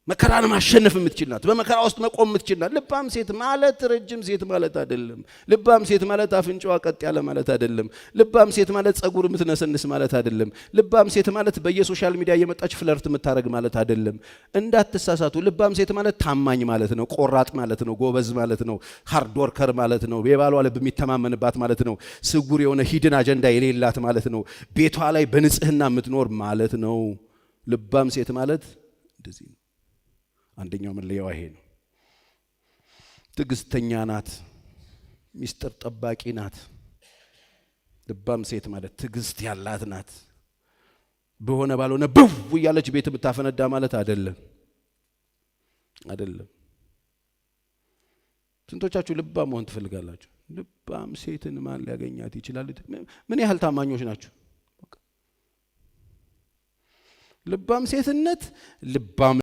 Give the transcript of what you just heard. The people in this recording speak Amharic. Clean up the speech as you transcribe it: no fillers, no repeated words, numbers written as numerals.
መከራን ማሸነፍ የምትችል ናት። በመከራ ውስጥ መቆም የምትችል ናት። ልባም ሴት ማለት ረጅም ሴት ማለት አይደለም። ልባም ሴት ማለት አፍንጫዋ ቀጥ ያለ ማለት አይደለም። ልባም ሴት ማለት ጸጉር የምትነሰንስ ማለት አይደለም። ልባም ሴት ማለት በየ social media እየመጣች flirt የምታደርግ ማለት አይደለም። እንዳትሳሳቱ። ልባም ሴት ማለት ታማኝ ማለት ነው። ቆራጥ ማለት ነው። ጎበዝ ማለት ነው። Hard worker ማለት ነው። የባሏ ልብ የሚተማመንባት ማለት ነው። ስውር የሆነ hidden agenda የሌላት ማለት ነው። ቤቷ ላይ በንጽህና የምትኖር ማለት ነው። ልባም ሴት ማለት እንደዚህ ነው። አንደኛው መለያዋ ይሄ ነው። ትዕግስተኛ ናት። ሚስጥር ጠባቂ ናት። ልባም ሴት ማለት ትዕግስት ያላት ናት። በሆነ ባልሆነ ብው እያለች ቤት የምታፈነዳ ማለት አይደለም፣ አይደለም። ስንቶቻችሁ ልባም መሆን ትፈልጋላችሁ? ልባም ሴትን ማን ሊያገኛት ይችላል? ምን ያህል ታማኞች ናችሁ? ልባም ሴትነት ልባም